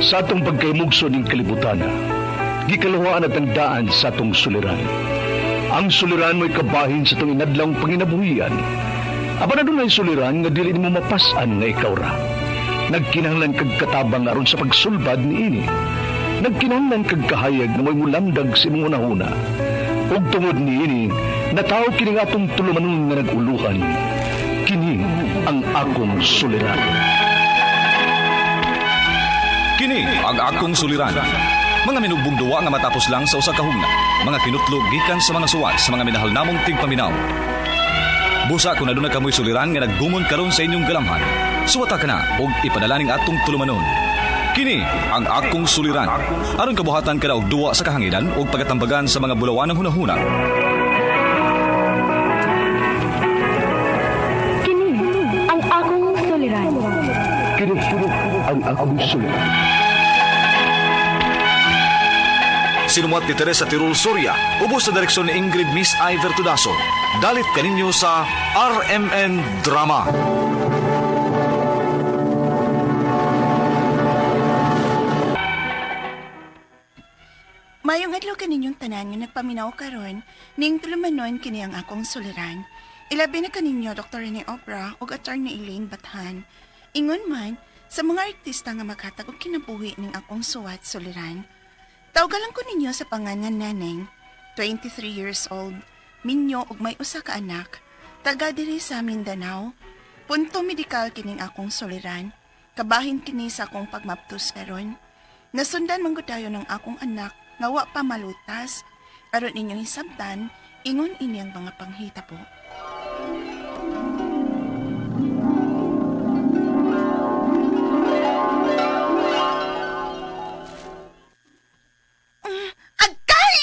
Sa atong pagkaymugso ning kalibutan, gikaluhaan at ang daan sa atong suliran. Ang suliran mo'y kabahin sa itong inadlang panginabuhian. Apan adunay suliran nga dili nimo mapas-an nga ikaw ra. Nagkinahanglan kag katabang aron sa pagsulbad niini. Nagkinahanglan kag kahayag nga mo'y mulamdag sa imong hunahuna. Ug tungod niini, natawo kini nga atong tulumanon nga nag-uluhan. Kini ang akong suliran. Kini ang akong suliran. Mga minugbong duwa nga matapos lang sa usa ka hugna. Mga kinutlog gikan sa mga suwat sa mga minahal namong tigpaminaw. Busa kung aduna kamoy suliran nga naggumon karon sa inyong galamhan. Suwata ka na og ipadala ning atong tulumanon. Kini ang akong suliran. Aron kabuhatan kada og duwa sa kahanginan ug pagatambagan sa mga bulawanang hunahuna. Kini ang akong suliran. Kini ang akong suliran. Sinumuat ni Teresa Tirul Soria, ubos sa direksyon ni Ingrid Miss Iver Tudaso. Dalit kaninyo sa RMN Drama. Mayong adlaw kaninyong tanan nga nagpaminaw karon, ning tulumanon kini ang akong suliran. Ilabi na kaninyo Dr. Rene Obra ug Attorney Elaine Bathan. Ingon man sa mga artista nga maghatag og kinabuhi ning akong suwat suliran. Tawgalan ko ninyo sa pangalan Neneng, 23 years old, minyo ug may usa ka anak, taga diri sa Mindanao. Punto medikal kining akong suliran. Kabahin kini sa akong pagmaptos karon. Nasundan man gud dayon ang akong anak nga wa pa malutas. Aron inyong hisabtan, ingon ini ang mga panghitabo. Agay!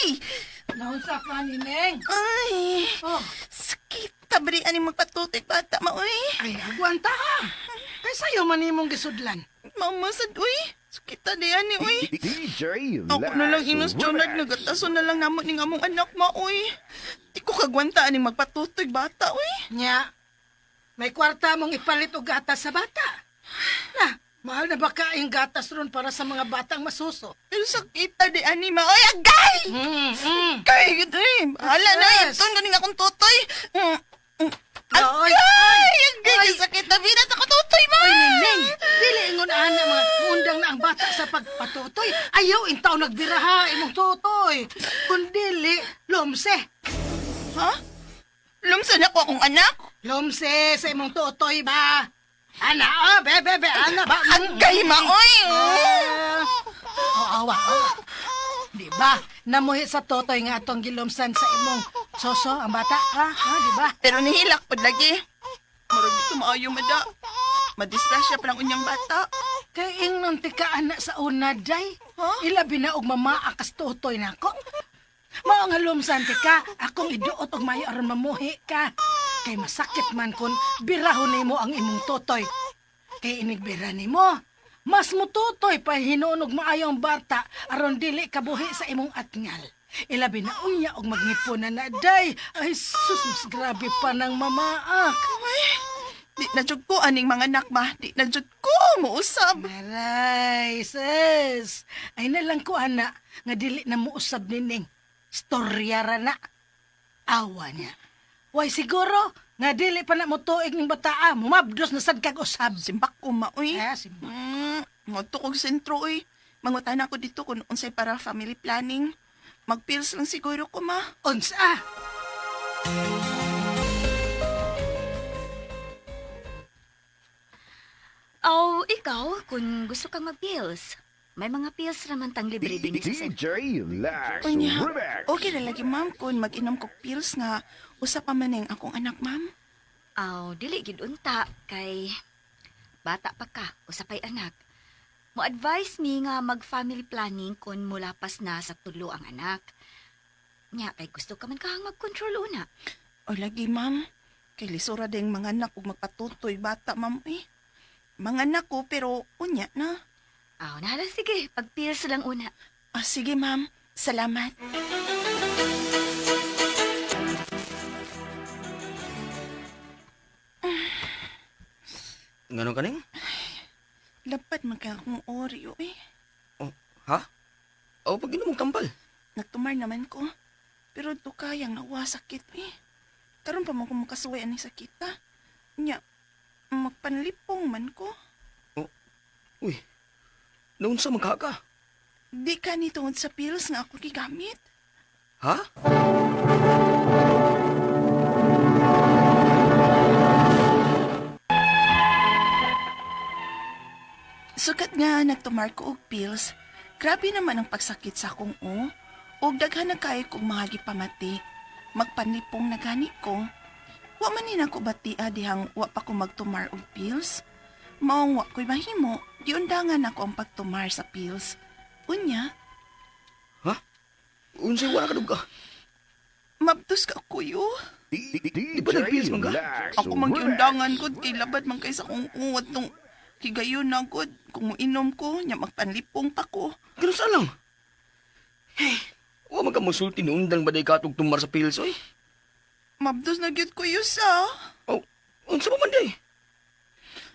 Naunsa ka ni Neng? Ay, Oh, sakit tabri ani magpatutik bata maoy. ay agwanta ha. Kay sayo man imong gisudlan. Mamasad uy. Sakit ta di ani uy. DJ Ako na lang inos Jonad, nagataso na lang namo ning among anak maoy. Di ko kagwanta ani magpatutoy bata uy. Nya, may kwarta mong ipalit og gatas sa bata. Na, mahal na ba kaing gatas ron para sa mga batang masuso? Pero sakit ta di ani maoy. Agay! Kay gud uy. Hala na Sus. iton ganing akong tutoy. Mm, mm. Ay, Agay! Agay! Sakit na binas ako tutoy ma! Oy, Neneng, dili ingon ana mga undang na ang bata sa pagpatutoy. Ayaw intaw nagbiraha imong tutoy. Kun dili, lumse. Ha? Lumsan ako akong anak? Lumse sa imong tutoy ba? Ana, oh, be, be, be, ana ba? Agay maoy! Ah. Oh, awa, awa. Di ba? Namuhi sa totoy nga atong gilumsan sa imong soso ang bata, ha? Ha, di ba? Pero nihilak pod lagi. Murag dito maayo mada. Madisgrasya pa lang unyang bata. Kay ingnon ti ka anak sa una, day. Huh? Ilabi na og mamaakas totoy nako. Mao nga lumsan ti ka, akong iduot og mayo aron mamuhi ka. Kay masakit man kun birahon nimo ang imong totoy. Kay inigbira nimo, mas mututoy pa hinuon og maayo ang bata aron dili kabuhi sa imong atngal. Ilabi na unya og magnipon na na day. Ay sus, mas grabe pa ng mamaak. Ay, di na jud ko aning mga anak ma. Di na jud ko muusab. Aray, sis. Ay na lang ko, ana, nga dili na muusab ni Ning. Storya ra na. Awa niya. Way, siguro, nga dili pa na mo tuig ning bataa, mumabdos na sad kag usab. Simbak ko ma uy. Eh, simbak. Ngadto kog sentro uy. Mangutana ko dito kung unsay para family planning. Magpills lang siguro ko ma. Unsa? Oh, ikaw, kung gusto kang mag-pills. May mga pills naman tang libre din sa DJ Lex Unya, Remix. okay ra lagi ma'am kung mag-inom kog pills nga usa pa man ning akong anak ma'am. Aw, dili gid unta kay bata pa ka, usa pa'y anak. Mo advise mi nga mag-family planning kung mulapas na sa tulo ang anak. Nya kay gusto ka man kahang mag-control una. O lagi ma'am, kay lisura ding mga anak ug magpatutoy bata ma'am eh. Mga anak ko pero unya na. Aw, nahala sige, pag-pills lang una. Ah, sige ma'am, salamat. Ngano kaning? Lapad man kay akong Oreo eh. Aw, pag inom og tambal. Nagtumar naman ko. Pero dukayang nawa sakit eh. Karon pa mo ko makasuway ani sakita. Nya, magpanlipong man ko. Uy, naunsa man ka ka? Di ka ni tungod sa pills nga ako gigamit. Ha? Sukat nga nagtumar ko og pills, grabe naman ang pagsakit sa akong o. Og daghan na kayo kong mga gipamati. Magpanlipong na gani ko. Wa man ni nako batia dihang wa pa ko magtumar og pills. Maong wa ko'y mahimo, giundangan ako ang pagtumar sa pills. Unya, Ha? Unsay wala ka duga? mabdos ka kuyo. Di ba nagpills man ka? Ako magiundangan gud kay labad man kay sa akong uwat tong higayon na gud. Kung inom ko, nya magpanlipong pa ko. Ganun sa lang. Hey, wa man ka mosulti niundang ba day katog tumar sa pills, oy? Mabdos na gyud kuyo sa. Oh, unsa pa man day?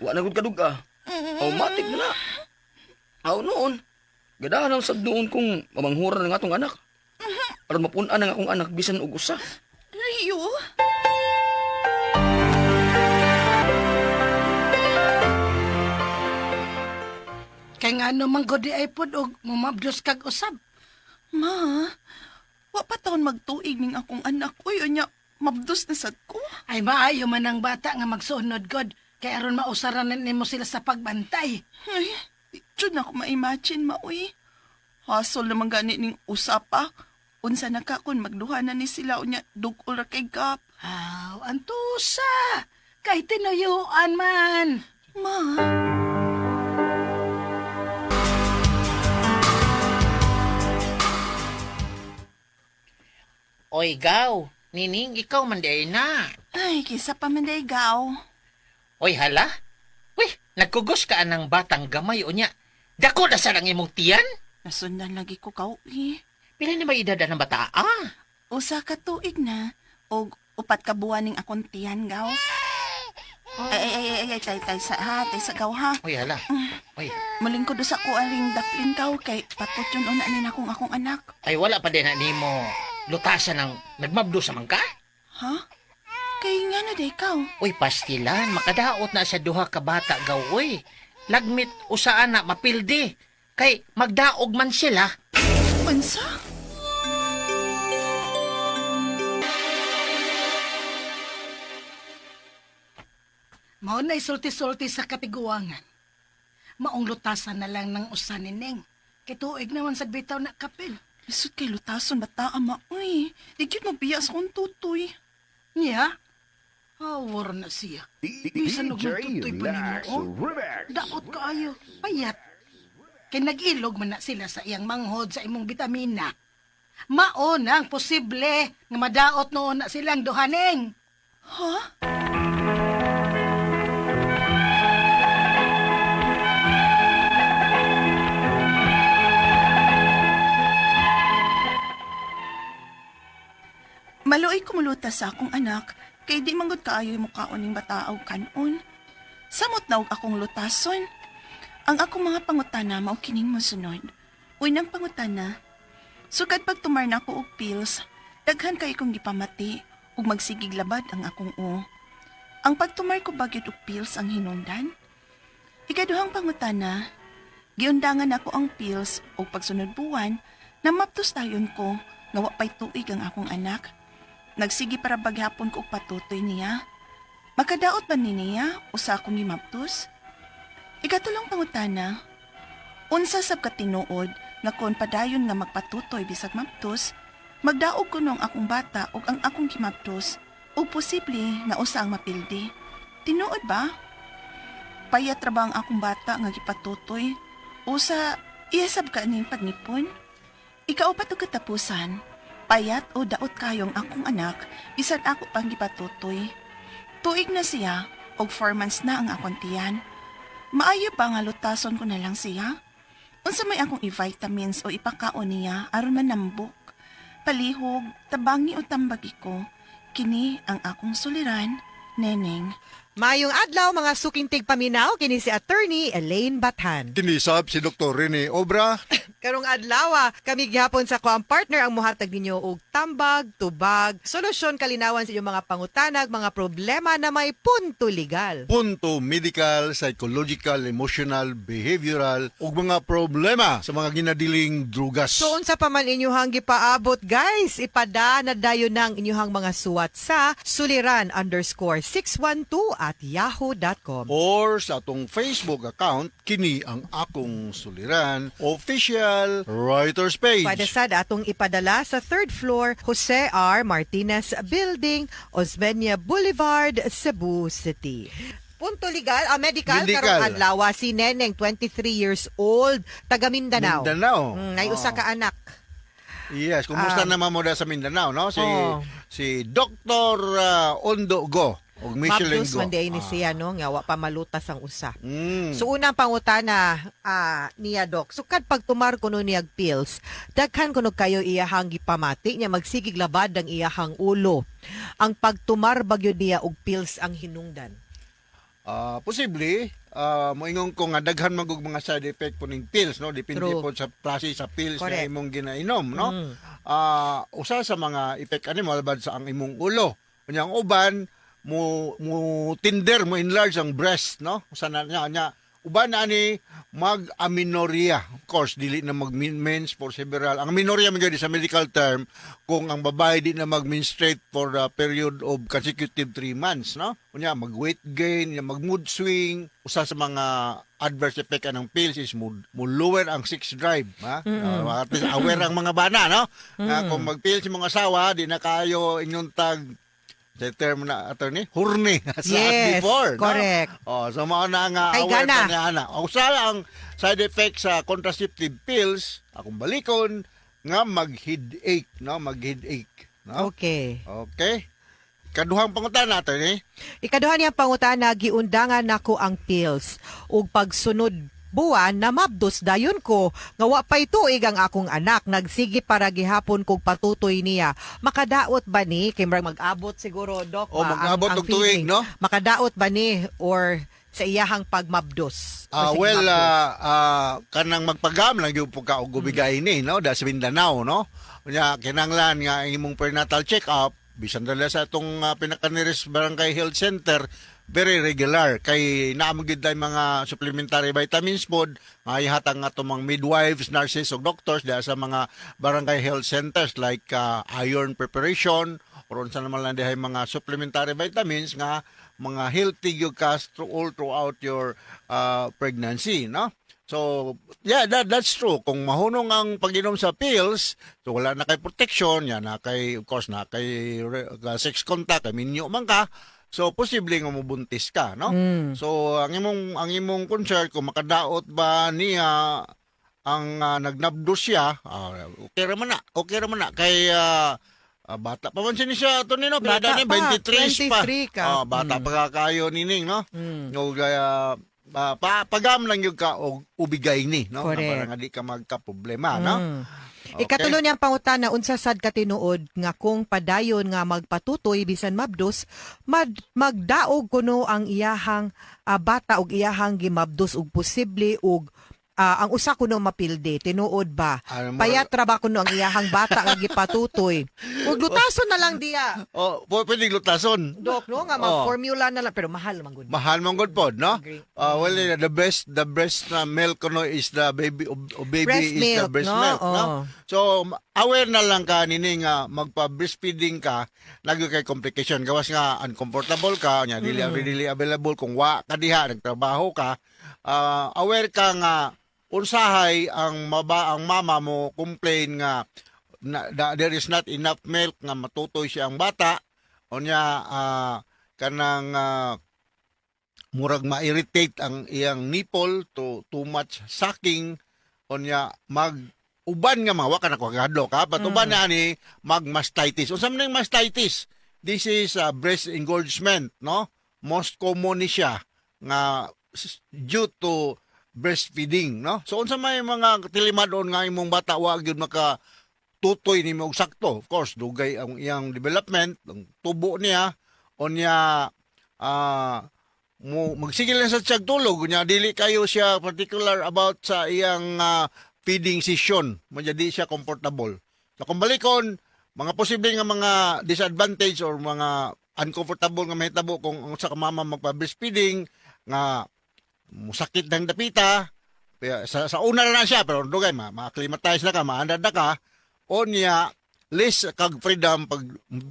Wa na gud ka duga. Automatic na na. Aw noon. Gadahan ang sad noon kung mamanghuran ang atong anak. Aron mapun-an ang akong anak bisan og usa. Rio? Kay ngano man gud di ay pod og mumabdos kag usab. Ma, wa pa taon magtuig ning akong anak. Uy, unya, mabdos na sad ko. Ay maayo man ang bata nga magsunod god kay aron mausaran nimo sila sa pagbantay. Ay, di jud na ako ma-imagine, ma, uy. Hasol naman gani ning usapa. Unsa na ka kun magduha na ni sila unya dugol ra kay gap. Aw, antusa. Kay tinuyuan man. Ma, Oy, gaw. Nining, ikaw man di ay na. ay kisa pa man day gaw. Oy, hala. Uy, nagkugos ka anang batang gamay o niya. Dako na sa lang imong tiyan. Nasundan lagi ko kaw, eh. Pila ni may edad ang bata? Ah, Usa ka tuig na og upat ka buwan ning akong tiyan gaw. Ay, ay, ay, ay, ay, tay, tay, sa, ha, tay, sa gaw, ha. Oy, hala. Oy, Malingkod sa ko aring daplin kaw kay patot yun una ni akong akong anak. ay wala pa din na nimo lutasan ng nagmabdo sa mangka. Ha? Kay nga na day kaw. Uy, pastilan, makadaot na sa duha ka bata gaw, uy. Lagmit usaan na mapildi. Kay magdaog man sila. Unsa? Mao na sulti-sulti sa katiguangan. Maong lutasan na lang ng usa ni Neng. Kay tuig naman sa bitaw na kapil. Lisod kay lutason bata ama. Uy, di gyud mo biya sa kong tutoy. Niya? Awar na siya. Bisan og magtutoy pa nimo, oh. Daot kaayo, payat. Kay nag-ilog man na sila sa iyang manghod sa imong bitamina. Mao na ang posible nga madaot noon na silang duhaneng. Ha? Maluoy kumuluta sa akong anak kay di manggod kaayo mukaon ning bata og kanon. Samot na og akong lutason. Ang akong mga pangutana mao kining mosunod. Unang pangutana, sukad pagtumar na ako og pills, daghan kay kong gipamati ug magsigig labad ang akong o. Ang pagtumar ko bagyod og pills ang hinungdan. Ikaduhang pangutana, giundangan ako ang pills ug pagsunod buwan na maptos tayon ko nga wa pay tuig ang akong anak. Nagsige para baghapon ko og patutoy niya. Makadaot ba ni niya usa akong gimaptos? Ikatulong pangutana, unsa sab ka tinuod nga kon padayon nga magpatutoy bisag maptos, magdaog kuno ang akong bata ug ang akong gimaptos ug posible nga usa ang mapildi. Tinuod ba? Payat ra ba ang akong bata nga gipatutoy? Usa iyasab ka ning pagnipon? Ikaupat og katapusan, payat o daot kayong akong anak bisan ako pang gipatutoy. Tuig na siya og 4 months na ang akong tiyan. Maayo ba nga lutason ko na lang siya? Unsa may akong i-vitamins o ipakaon niya aron manambok? Palihog, tabangi o tambagi ko. Kini ang akong suliran, Neneng. Mayong adlaw mga suking tigpaminaw kini si Attorney Elaine Bathan. Kinisab si Dr. Rene Obra. Karong adlaw, kami gihapon sa akoang partner ang muhatag ninyo og tambag, tubag, solusyon kalinawan sa inyong mga pangutanag, mga problema na may punto legal. Punto medical, psychological, emotional, behavioral ug mga problema sa mga ginadiling drugas. So unsa pa man inyuhang gipaabot, guys, ipada na dayon ng inyuhang mga suwat sa suliran_612@yahoo.com. Or sa atong Facebook account, kini ang akong suliran official writers page. Pwede sad atong ipadala sa third floor, Jose R. Martinez Building, Osmeña Boulevard, Cebu City. Punto legal, medical, Medical. karong adlaw si Neneng, 23 years old, taga Mindanao. Mindanao. Nay usa ka anak. Yes, kumusta naman mo da sa Mindanao, no? Si si Dr. Ondo Go og Michelin Mabdos Go. man diay ni siya, no, nga wa pa malutas ang usa. So unang pangutana niya, Doc. Sukad pagtumar kuno niyag pills, daghan kuno kayo iyahang gipamati niya magsigig labad ang iyahang ulo. Ang pagtumar bagyo niya og pills ang hinungdan? Posible, moingon ko nga daghan man gud mga side effect po ning pills, no? Depende po sa klase sa pills na imong ginainom, no? Usa sa mga effect ani moalbad sa ang imong ulo. Unya ang uban mo mo tinder, mo enlarge ang breast, no? Usa na niya nya uban ani mag-amenorrhea. Of course, dili na mag-mens for several. Ang amenorrhea man gyud sa medical term kung ang babae di na mag-menstruate for a period of consecutive 3 months, no? Unya mag-weight gain, unya mag-mood swing. Usa sa mga adverse effect anang pills is mo lower ang sex drive, ha? At least aware ang mga bana, no? Kung mag-pills yung mga asawa, di na kayo inyong tag sa term na attorney, horny sa before, no? Correct. Oh, so mao na nga Kay aware gana. ka niya ana. Usa ang side effect sa contraceptive pills, akong balikon nga mag-headache, no? Mag-headache, no? Okay. Okay. Kaduhang pangutana, attorney. Ikaduha niyang pangutana, giundangan nako ang pills ug pagsunod buwan na mabdos dayon ko nga wa pay tuig ang akong anak, nagsige para gihapon kog patutoy niya. Makadaot ba ni kay murag mag-abot siguro, Doc, O, ba, mag-abot ang og tuig, feeling? no? Makadaot ba ni or sa iyahang pagmabdos or sa Well, gimabdos? Kanang magpagam lang gyud po ka og gubigay ni, no? Da sa Mindanao, no? Unya kinahanglan nga ang imong prenatal check-up bisan dala sa atong pinaka-nearest barangay health center, very regular kay naa man gyud tay mga supplementary vitamins pod nga ihatag nga atong mga midwives, nurses ug doctors diha sa mga barangay health centers like iron preparation or unsa naman lang dihay mga supplementary vitamins nga mga healthy gyud ka all throughout your pregnancy, no? So, yeah, that's true. Kung mahunong ang pag-inom sa pills, so wala na kay protection, yan na kay, of course, na kay sex contact, kay minyo man ka, so posible nga mobuntis ka, no? So, ang imong concern kung makadaot ba niya ang nagnabdos siya, okay ra man na, okay ra man na kay bata pa man siya ni siya to nino, Bata ni pa, 23 pa. 23 ka. Oh, bata pa ka kayo nining, no? Og pa pagam lang gyud ka og ubigay ni, no? Na Correct. para nga di ka magka-problema, no? Okay. Ikatulo niyang pangutana, unsa sad katinuod nga kung padayon nga magpatutoy bisan mabdos, magdaog kuno ang iyahang bata og iyahang gimabdos og posible og ang usa kuno mapildi? Tinuod ba? Ano mo- Payat ra ba kuno ang iyahang bata nga gipatutoy? Ug lutason na lang diya. Oh, pwede glutason. Dok, no, nga mag-formula na lang pero mahal man gud. Mahal man gud pod, no? Agree. Well, eh, the best na milk kuno is the baby o baby Breast is the milk, breast no? milk, no? Oo. So, aware na lang ka nini nga magpa breastfeeding ka, lagi kay complication gawas nga uncomfortable ka, nya dili readily available kung wa ka diha nagtrabaho ka, aware ka nga unsahay ang maba ang mama mo complain nga na there is not enough milk nga matutoy siya ang bata, unya kanang murag ma-irritate ang iyang nipple to too much sucking, unya mag uban nga mga wa ka na kahadlok ha, but uban na ani mag mastitis. Unsa man ning mastitis? This is breast engorgement, no? Most common ni siya nga due to breastfeeding, no? So unsa may mga tilimadon nga imong bata wa gyud maka tutoy nimo og sakto? Of course, dugay ang iyang development, ang tubo niya, unya mo magsigil lang sa tiyag tulog, nya dili kayo siya particular about sa iyang feeding session, di siya comfortable. So kung balikon, mga posible nga mga disadvantage or mga uncomfortable nga mahitabo kung ang usa ka mama magpa-breastfeeding nga musakit ng dapita. Kaya sa una na siya, pero dugay ma-acclimatize na ka, maandad na ka o niya, less kag freedom pag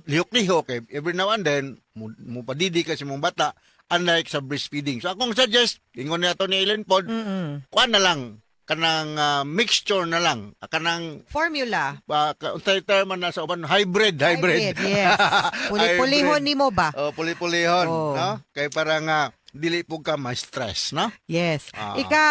lihok-lihok eh, every now and then mo padidi ka sa imong bata, unlike sa breastfeeding. So akong suggest, ingon niya to ni Ellen pod, kuan na lang kanang mixture na lang, kanang Formula. Unsay term man na sa uban, hybrid, hybrid. Hybrid, yes. Puli-pulihon nimo ba? Oh, puli-pulihon, Oh. no? Kay para nga dili po ka ma-stress, no? Yes. Ah. Ika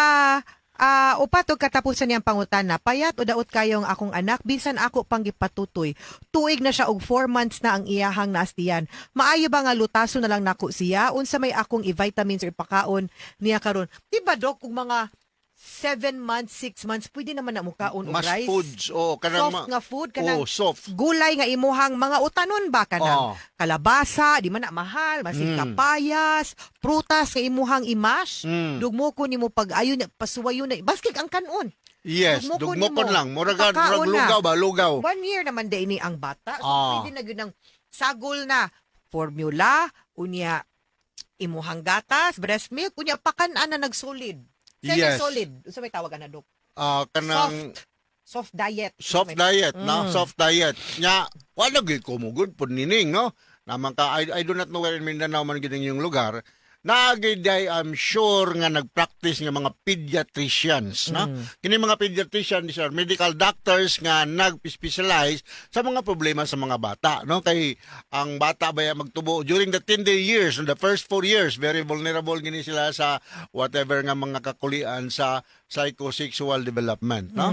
upat og katapusan niyang pangutana, payat o daot kayong akong anak bisan ako pang gipatutoy. Tuig na siya og 4 months na ang iyahang naastiyan. Maayo ba nga lutaso na lang nako siya? Unsa may akong i-vitamins or ipakaon niya karon? Di ba dok kung mga 7 months, 6 months, pwede naman na mukaon og Mas rice? foods, oh, kanang Soft nga food kanang oh, soft. Gulay nga imuhang mga utanon ba kanang Oh. kalabasa, di man na mahal, masig kapayas, prutas nga imuhang imash, dugmoko nimo pag ayo na pasuwayo na baskig ang kanon. Yes, Dugmoko dugmokon nimo. lang. Murag Pakaon murag na. lugaw ba, lugaw. 1 year naman din ni ang bata. So pwede na gyud ang sagol na formula, unya imuhang gatas, breast milk, unya pakan-an na nagsolid. Sa Yes. nagsolid, unsa may tawag ana dok? Ah, kanang Soft soft diet. Soft diet, no? Soft diet. Nya, wala gyud ko mo good pud nining, no? Naman ka I do not know where in Mindanao man gyud ang iyong lugar. Naagid ay I'm sure nga nagpractice nga mga pediatricians, no? Kini mga pediatrician, these are medical doctors nga nag-specialize sa mga problema sa mga bata, no? Kay ang bata ba magtubo during the tender years, the first 4 years, very vulnerable gini sila sa whatever nga mga kakulian sa psychosexual development, no?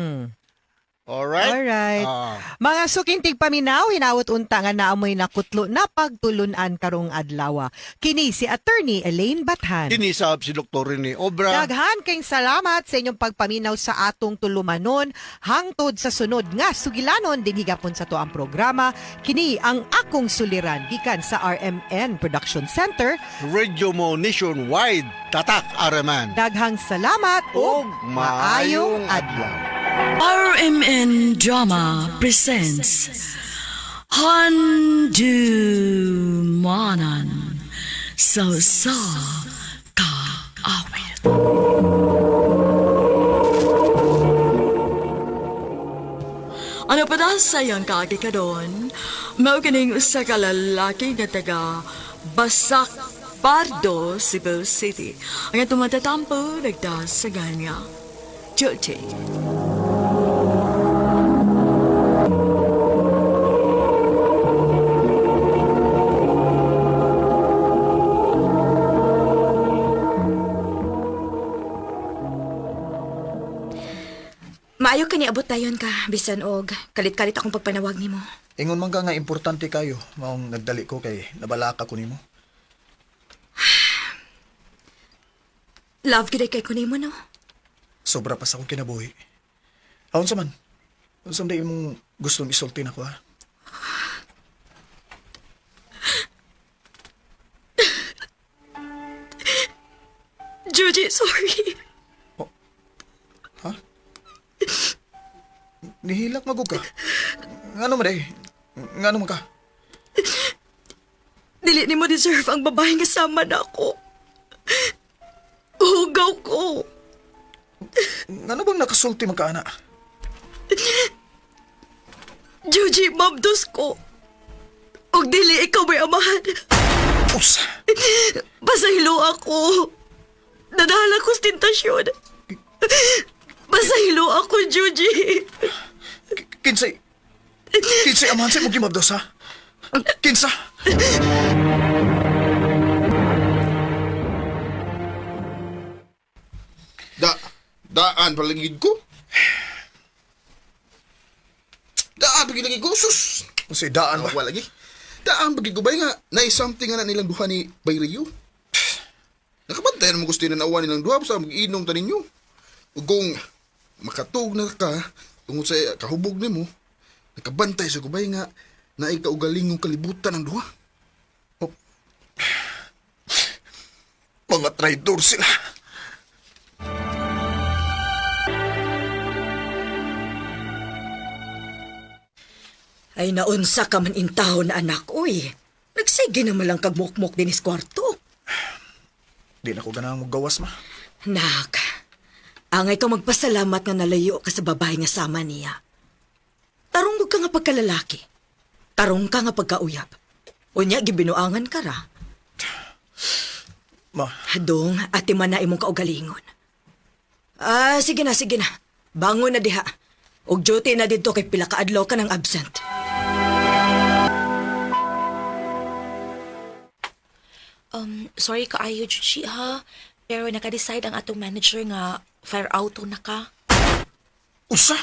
Alright? Alright. Ah. Mga sukintig paminaw, hinawot unta nga naamoy nakutlo na pagtulunan karong adlaw. Kini si Attorney Elaine Bathan. Kinisab si Dr. Rene Obra. Daghan kayong salamat sa inyong pagpaminaw sa atong tulumanon hangtod sa sunod nga sugilanon din higapon sa to ang programa. Kini ang akong suliran gikan sa RMN Production Center. Radio Mo Nationwide. Tatak Araman. Daghang salamat ug maayong adlaw. RMN Drama presents Handu Manan So Sa Ka Awit. Ano pa da sayang kaagi ka doon? Mao kining usa ka lalaki nga taga Basak Pardo, Cebu City. Ang atong matatampo nagdasagan niya. Joji. Maayo kani abot tayon ka, bisan og kalit-kalit akong pagpanawag nimo. Ingon man ka nga importante kayo, maong nagdali ko kay nabalaka ko nimo. Love gid kay ko nimo no. Sobra pa sa akong kinabuhi. Aon sa man? Unsa man imong gustong isulti nako ha? Joji, sorry. Ha? Nihilak magug ka. Ngano man day? Ngano man ka? Dili nimo deserve ang babae nga sama na ako. Hugaw ko. Ngano bang nakasulti man ka ana? Joji, mabdos ko. Og dili ikaw may amahan. Usa. Pasahilo ako. Nadala ko sa tentasyon. Pasahilo ako, Joji. Kinsay Kinsay amahan sa imong gimabdos ha? Kinsa? Daan palangid ko. Daan pagilagi ko, sus! Unsay daan ba? Wala lagi. Daan pagid ko ba nga, na something nga na nilang duha ni Bayrio. Nakabantayan mo gusto na nawa nilang duha, basta mag-inom ta ninyo. Ug kung makatug na ka, tungod sa kahubog nimo, nakabantay sa gubay nga, na ikaugaling yung kalibutan ng duha. Mga traidor sila. Ay naunsa ka man intawon na anak, uy. Nagsige na malang kagmukmok dinis kwarto. Di na ko ganahang gawas ma. Nak, angay ka magpasalamat nga nalayo ka sa babae nga sama niya. Tarong ka nga pagkalalaki. Tarong ka nga pagkauyab. Unya, gibinuangan ka ra. Ma. Dong, ate man na imong kaugalingon. Ah, sige na, sige na. Bangon na diha. Og duty na dito kay pila ka adlaw ka ng absent. Sorry kaayo, Juji, ha? Pero naka-decide ang atong manager nga fire auto na ka. Usa?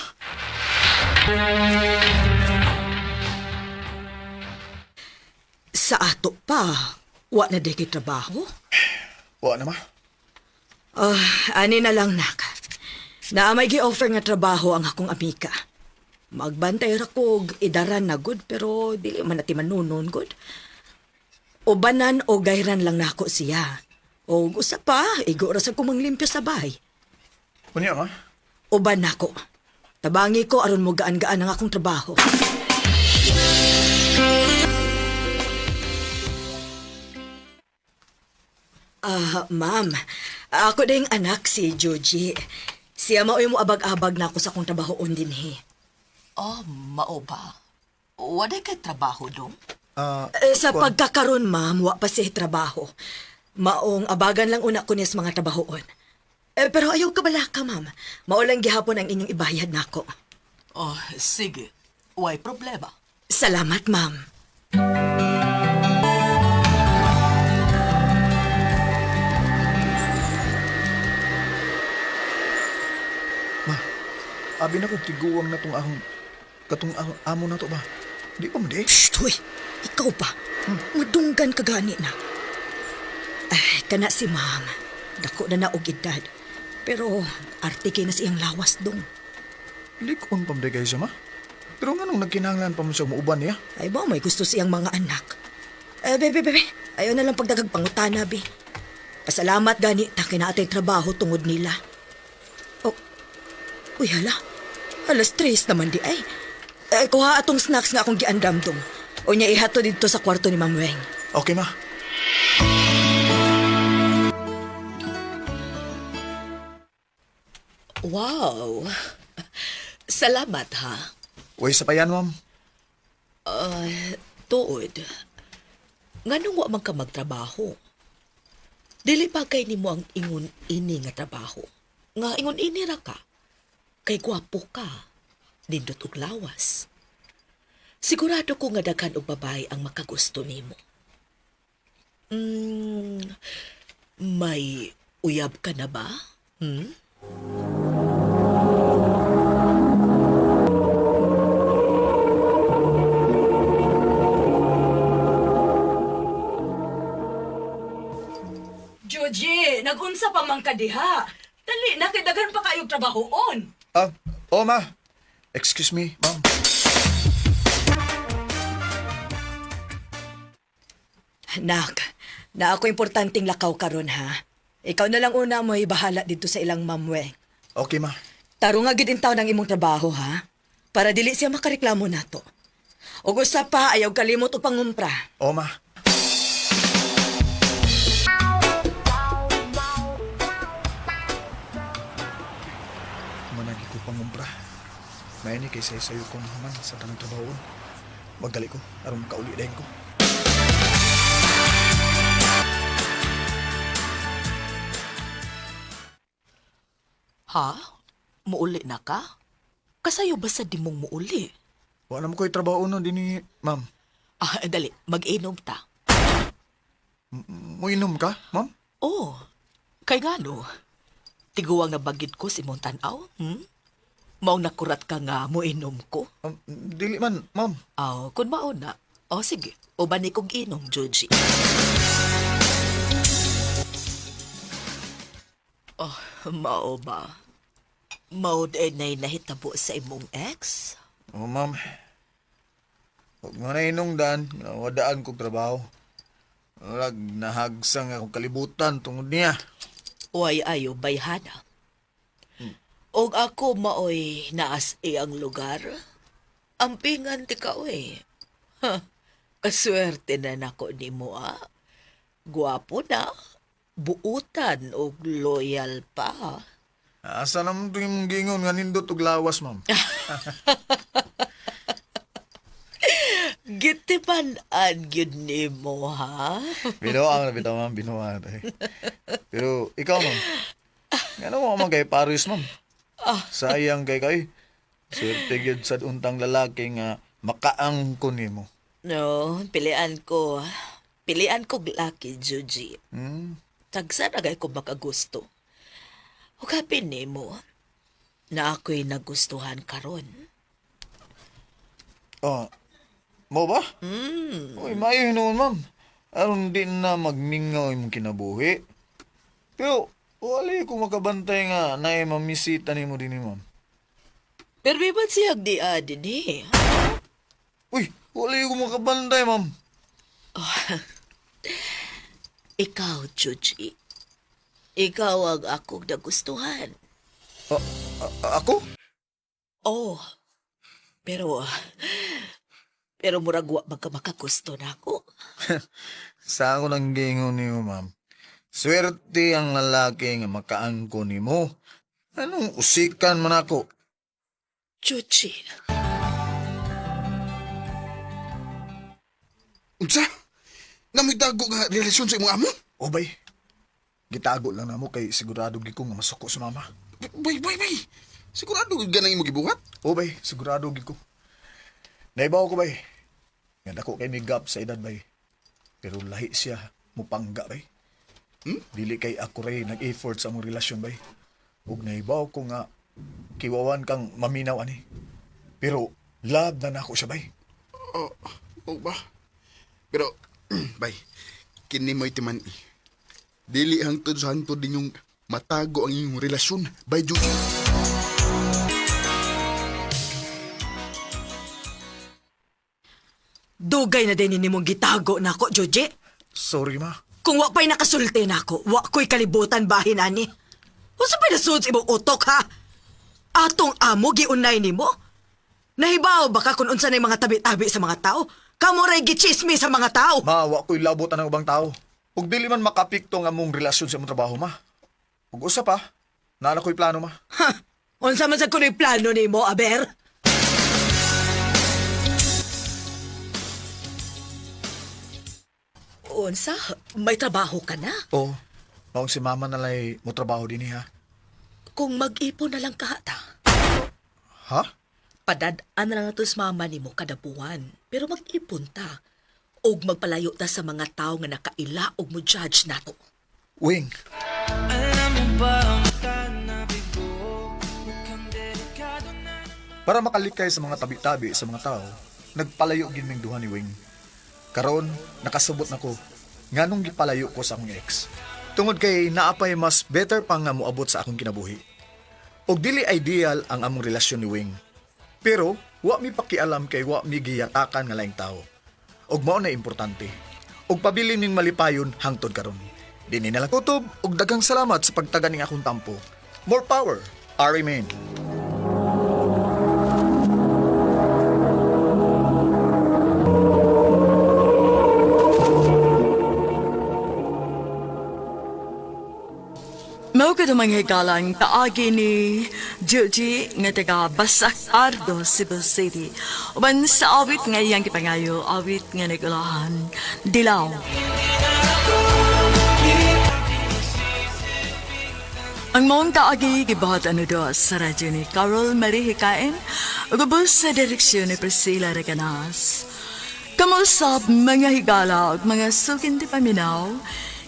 Sa ato pa, wa na di kay trabaho. Wa na ma. Ah, ani na lang nak. Naa may gi-offer nga trabaho ang akong amika. Magbantay ra kog idaran na good pero dili man nati manunon good. Ubanan o gayran lang nako siya. O usa pa, igo ra sa kumanglimpyo sa bahay. Unya ma. Uban nako. Tabangi ko aron mo gaan-gaan ang akong trabaho. Ah, ma'am. Ako ding anak si Joji. Siya mao'y mo abag-abag na ako sa akong trabahoon dinhi. Oh, mao ba? Wala kay trabaho dong? Ah, Eh, sa pagkakaroon, ma'am, wa pa siya trabaho. Maong abagan lang una ko niya sa mga trabahoon. Eh, pero ayaw ka bala ka, ma'am. Mao lang gihapon ang inyong ibayad nako. Oh, sige. Way problema. Salamat, ma'am. Ma, abi na ko tiguang na tong ahong katong ahong amo na to ba. Di pa mo di. Shh, hoy. Ikaw ba? Madunggan ka gani na. Ay, kana si ma'am. Dako na na og edad. Pero arte kay na siyang lawas dong. Likon pa mo di kayo siya ma. Pero nga nung nagkinahanglan pa mo siya muuban niya. Ay ba, may gusto siyang mga anak. Eh, bebe, bebe, ayaw na lang pagdagag pangutana, be. Pasalamat gani, ta kinaatay trabaho tungod nila. Oh, uy, hala. 3:00 naman di ay. Eh, kuha atong snacks nga akong giandam dong. O niya ihato dito sa kwarto ni Ma'am Weng. Okay ma. Wow. Salamat ha. Uy, sa payan ma'am. Tuod. Nganong wa man ka magtrabaho? Dili pa kay nimo ang ingon ini nga trabaho. Nga ingon ini ra ka. Kay gwapo ka. Nindot og lawas. Sigurado ko nga daghan og babae ang makagusto nimo. Mm, may uyab ka na ba? Hmm? Joji, nagunsa pa man ka diha. Dali na, kay daghan pa kayong trabahoon. Ah, oh ma. Excuse me, ma'am. Nak, na ako importanteng lakaw karon ha. Ikaw na lang una mo bahala dito sa ilang mamweng. Okay ma. Taro nga gid intaw ng imong trabaho ha. Para dili siya makareklamo nato. Ug usa pa ayaw kalimot og pangumpra. Oh ma. Managi ko pangumpra. May ni kay sayo kong human sa tanang trabahoon. Magdali ko aron makauli dayon ko. Ha? Muuli na ka? Kasayo ba sa dimong muuli? Wa na mo ko'y trabaho no dinhi, ma'am. Ah, dali, mag-inom ta. Muinom ka, ma'am? Oh, kay ngano? Tiguang nabagid ko si Montanaw, hmm? Maong nakurat ka nga muinom ko. Dili man, ma'am. Aw, kun mao na. O sige, uban ni kog inom, Joji. Oh, mao ba? Mao day nay nahitabo sa imong ex? Oh, ma'am. Huwag mo na inong daan. Wadaan kong trabaho. Walag nahagsang akong kalibutan tungod niya. Way ayo bayhana. Og ako maoy naas iyang lugar. Ampingan ti ka, uy. Ha, kaswerte na nako nimo ah. Gwapo na, buutan og loyal pa. Asa naman ito yung gingon nga nindot og lawas, ma'am? Gitiman-an gyud nimo ha. Binuang na bitaw, ma'am. Binuang na tayo. Pero ikaw, ma'am. Nga mo man kay Paris, ma'am. Sayang kay kay. Swerte gyud sa untang lalaki nga makaangko nimo. No, pilian ko. Pilian ko laki, Juji. Tagsa na gay ko makagusto. Hukapin nimo na ako'y nagustuhan karon. Oh, mo ba? Uy, maayo hinuon, ma'am. Aron di na magmingaw imong kinabuhi. Pero, wala ko makabantay nga na mamisita nimo din ni ma'am. Pero may man siyang di din eh. Uy, wala ko makabantay, ma'am. Ikaw, Juji. Ikaw ang akong nagustuhan. Ako? Oh, pero, pero murag wa man ka makagusto na ako. Sa ako lang gingon nimo, ma'am. Swerte ang lalaki nga makaangko nimo. Anong usikan man ako? Juji. Unsa? Namoy dago nga relasyon sa imong amo? O bay, gitago lang namo kay sigurado gi ko nga masuko sa mama. Bay, bay, bay. Sigurado gid ganang imong gibuhat? O bay, sigurado gi ko. Naibaw ko bay. Nga dako kay may gap sa edad bay. Pero lahi siya mupangga bay. Dili kay ako ray nag-effort sa among relasyon bay. Ug naibaw ko nga kiwawan kang maminaw ani. Pero love na nako siya bay. Oh, oh ba? Pero, bay, kini mo'y timan-i. Dili hangtod sa hangtod ninyong matago ang inyong relasyon, bay Juji. Dugay na din nimong gitago nako, Joje. Sorry ma. Kung wa pa'y nakasulti nako, wa ko'y kalibutan bahin ani. Unsa pa'y nasud sa imong utok ha? Atong amo giunay nimo? Nahibaw ba ka kung unsa na mga tabi-tabi sa mga tao? Kamo ray gichismi sa mga tao. Ma, wa ko'y labot ang ubang tao. Ug dili man makapikto ang among relasyon sa imong trabaho, ma. Ug usa pa, naa na ko'y plano, ma. Ha? Unsa man sa kuno'y plano nimo, Aber? Unsa, may trabaho ka na. Oo. Maong si mama na lay mo trabaho din ha. Kung mag-ipon na lang ka ta. Ha? Padad-an na lang nato sa mama nimo kada buwan. Pero mag-ipon ta. Og magpalayo ta sa mga tao nga nakaila og mo judge nato. Wing. Para makalikay sa mga tabi-tabi sa mga tao, nagpalayo gid ming duha ni Wing. Karon, nakasubot na ko. Nganong gipalayo ko sa akong ex. Tungod kay naapay mas better pa nga moabot sa akong kinabuhi. Og dili ideal ang among relasyon ni Wing. Pero wa mi pakialam kay wa mi giyatakan nga laing tao. Og mao na importante. Og pabilin ning malipayon hangtod karon. Dinhi na lang kutob og daghang salamat sa pagtaga ning akong tampo. More power. I remain. Mao ka mga higalang kaagi ni Joji nga taga Basak Ardo, Cebu City. Uban sa awit nga iyang gipangayo, awit nga nagulahan, Dilaw. Ang maong kaagi gibuhat ano do sa radyo ni Carol Marie Hikain ug ubos sa direksyon ni Priscilla Reganas. Kamusap mga higala ug mga sukin ti paminaw,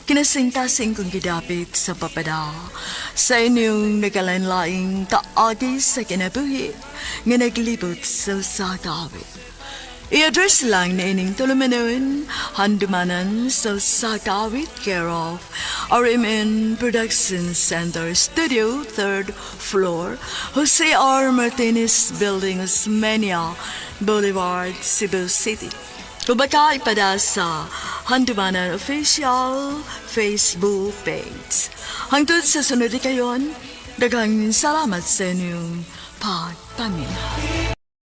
kinasingkasing kong gidapit sa papada. Sa inyong nagalain-laing kaagi sa kinabuhi nga naglibot sa usa ka awit. I-address lang na ining tulumanon, handumanan sa Sakawit, care of RMN Production Center Studio, 3rd floor, Jose R. Martinez Building, Osmeña Boulevard, Cebu City. O baka ipada sa Handumanan Official Facebook page. Hangtod sa sunod kayon, daghang salamat sa inyong pagpaminaw.